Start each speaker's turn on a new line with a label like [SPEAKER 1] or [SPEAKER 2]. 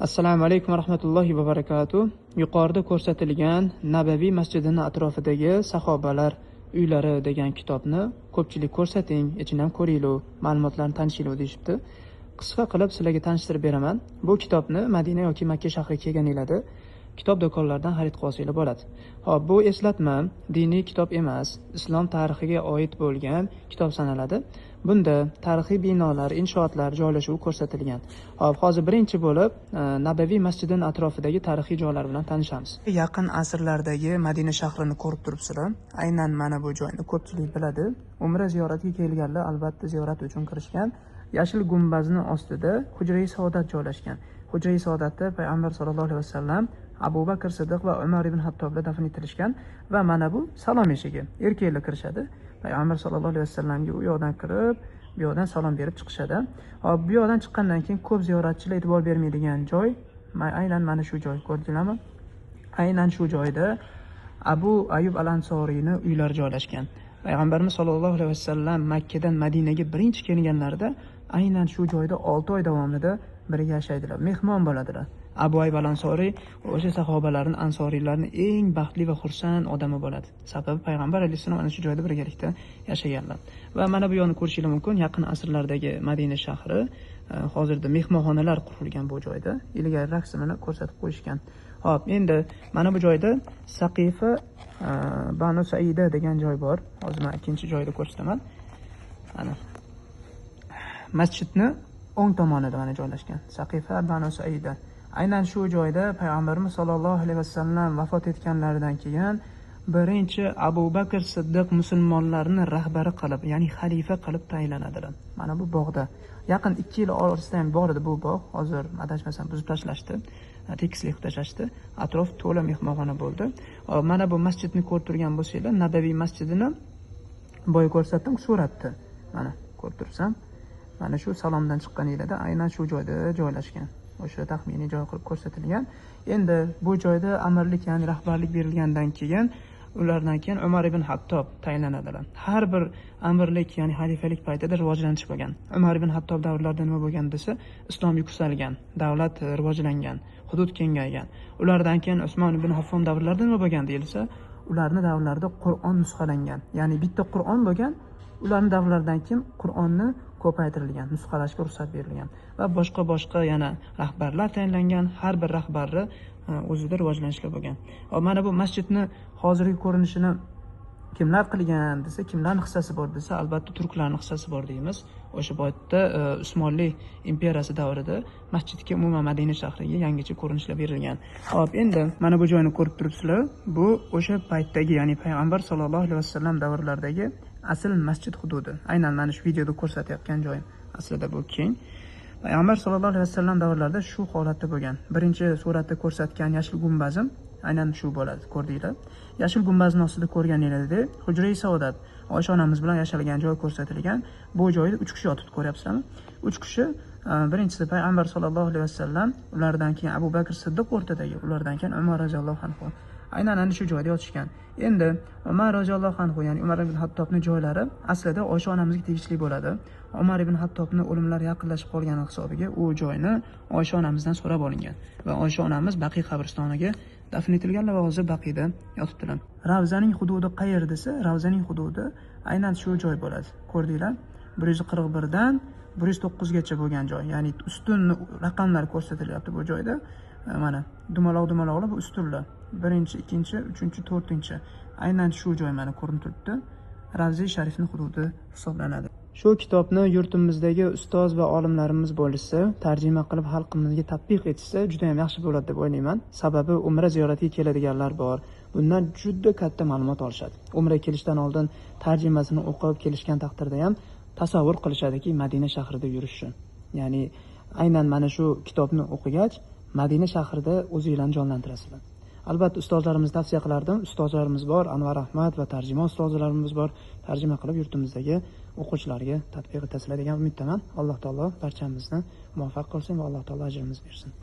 [SPEAKER 1] Assalomu alaykum va rahmatullohi va barakatuh. Yuqorida ko'rsatilgan Nabaviy masjidini atrofidagi sahobalar uylari degan kitobni ko'pchilik ko'rsating, ichini ham ko'ringlar, ma'lumotlarni tanishinglar deyishibdi. Qisqa qilib sizlarga tanishtirib beraman. Bu kitobni Madina yoki Makka shahriga kelganinglarda kitob do'konlaridan xarid qilib olsanglar bo'ladi. Xo'p, bu eslatma, diniy kitob emas, islom tarixiga oid bo'lgan kitob sanaladi. Bunda tarixiy binolar, inshootlar joylashuvi ko'rsatilgan. Xo'p, hozir birinchi bo'lib Nabaviy masjidining atrofidagi tarixiy joylar bilan tanishamiz. Yaqin asrlardagi Madina shahrini ko'rib turibsizlar. Aynan mana bu joyni ko'pchilik biladi. Umra ziyoratiga kelganlar albatta ziyorat uchun kirishgan. Yashil gumbazning ostida Hujrai Saodat joylashgan. Hujrai Saodatda Payg'ambar sollallohu alayhi vasallam, Abu Bakr Siddiq va Umar ibn Hattoblar dafn etilishgan va mana bu salom eshigi. Erkaklar kirishadi. Payg'ambar sollallohu alayhi vasallamga u yoqdan kirib, bu yoqdan salom berib chiqishadi. Hop, bu yoqdan chiqqandan keyin ko'p ziyoratchilar e'tibor bermaydigan joy aynan mana shu joy, ko'rdinglarmi? Aynan shu joyda Abu Ayyub al-Ansoriyning uylari joylashgan. Payg'ambarimiz sollallohu alayhi vasallam Makkadan Madinaga birinchi kelganlarida aynan shu joyda 6 oy davomida birga yashaydilar, mehmon bo'ladilar. Abu Ayyub al-Ansoriy o'sha sahobalarning, ansoriylarning eng baxtli va xursand odami bo'ladi. Sababi Payg'ambar alayhissalom ana shu joyda birgalikda yashaganlar. Va mana bu yoqni ko'rishingiz mumkin, yaqin asrlardagi Madina shahri, hozirda mehmonxonalar qurilgan bu joyda. Ilgari rasmini ko'rsatib qo'yishgan. Xo'p, endi mana bu joyda Saqifa Banu Saida degan joy bor. Hozir men ikkinchi joyda ko'rsataman. Mana masjidni o'ng tomonida mana joylashgan Saqifa Banu Saida. Aynan shu joyda Payg'ambarimiz sollallohu alayhi vasallam vafot etganlaridan keyin birinchi Abu Bakr Siddiq musulmonlarni rahbari qilib, ya'ni xalifa qilib tayinlanadilar. Mana bu bog'da yaqin 2 yil orasida ham bor edi bu bog'. Hozir adashmasam buzib tashlashdi, tekislik qilib tashlashdi. Atrof to'la mehmonxona bo'ldi. Mana bu masjidni ko'rib turgan bo'lsanglar, Nabaviy masjidini boya ko'rsatdim suratda. Mana ko'rib turibsan. Mana shu salomdan chiqqaningizda aynan shu joyda joylashgan. O'sha taxminiy joy qilib ko'rsatilgan. Endi bu joyda amirlik, ya'ni rahbarlik berilgandan keyin ulardan keyin Umar ibn Hattob tayinlanadilar. Har bir amirlik, ya'ni xalifalik paytida rivojlanish bo'lgan. Umar ibn Hattob davrlarida nima bo'lgan desa, islom yuksalgan, davlat rivojlangan, hudud kengaygan. Ulardan keyin Usmon ibn Affon davrlarida nima bo'lgan deyilsa, ularning davrlarida Qur'on nusxalangan. Ya'ni bitta Qur'on bo'lgan, ularning davrlaridan keyin Qur'onni ko'paytirilgan, nusxalashga ruxsat berilgan va boshqa yana rahbarlar tayinlangan. Har bir rahbarni o'zida rivojlanishlar bo'lgan. Mana bu masjidni hozirgi ko'rinishini kimlar qilgan desa, kimlarning hissasi bor desa, albatta turklarning hissasi bor deymiz. O'sha paytda Usmonli imperiyasi davrida masjidga, umuman Madina shahriga yangicha ko'rinishlar berilgan. Xo'p, endi mana bu joyni ko'rib turibsizlar. Bu o'sha paytdagi, ya'ni Payg'ambar sollallohu alayhi vasallam davrlaridagi asl masjid hududi. Aynan mana shu videoda ko'rsatayotgan joyim. Aslida bu keng. Payg'ambar sollallohu alayhi vasallam davrlarida shu holatda bo'lgan. Birinchi suratda ko'rsatgan yashil gumbazim aynan shu bo'ladi, ko'rdinglar. Yashil gumbazning ostida ko'rganingizdek Hujrai Saodat, Oysha onamiz bilan yashalgan joy ko'rsatilgan. Bu joyda 3 kishi yotibdi, ko'ryapsizlarmi? 3 kishi, birinchisi Payg'ambar sollallohu alayhi vasallam, ulardan keyin Abu Bakr Siddiq o'rtadagi, ulardan keyin Umar roziyallohu anhu. Aynan ana shu joyda yotishgan. Endi Umar roziyallohu anhu, ya'ni Umar ibn Hattobning joylari aslida Oysha onamizga tegishli bo'ladi. Umar ibn Hattobning o'limlari yaqinlashib qolgani hisobiga u joyni Oysha onamizdan so'rab olingan va Oysha onamiz Baqiy qabristoniga dafn etilganlar va hozir Baqiyda yotibdilar. Ravzaning hududi qayer desa, Ravzaning hududi aynan shu joy bo'ladi. Ko'rdinglar? 141 dan 109 gacha bo'lgan joy, ya'ni ustun raqamlar ko'rsatilyapti bu joyda. Mana dumaloq-dumaloqlar bu ustunlar. 1-chi, 2-chi, 3-chi, 4-chi. Aynan shu joy mana ko'rinib turibdi. Ravza Sharifning hududi hisoblanadi. Shu kitobni yurtimizdagi ustoz va olimlarimiz bo'lsa, tarjima qilib xalqimizga tatbiq etsa juda ham yaxshi bo'ladi deb o'ylayman. Sababi umra ziyoratiga keladiganlar bor. Bundan juda katta ma'lumot olishadi. Umra kelishdan oldin tarjimasini o'qib kelishgan taqdirda ham tasavvur qilishadiki, Madina shahrida yurishni. Ya'ni aynan mana shu kitobni o'qigach Madina shahrida o'zinglarni jonlantirasizlar. Albatta ustozlarimizni tavsiya qilardim. Ustozlarimiz bor, Anvar Ahmad va tarjima ustozlarimiz bor. Tarjima qilib yurtimizdagi o'quvchilarga tatbiq etasizlar degan umiddaman. Alloh taolo barchamizni muvaffaq qilsin va Alloh taolo ajrimizni bersin.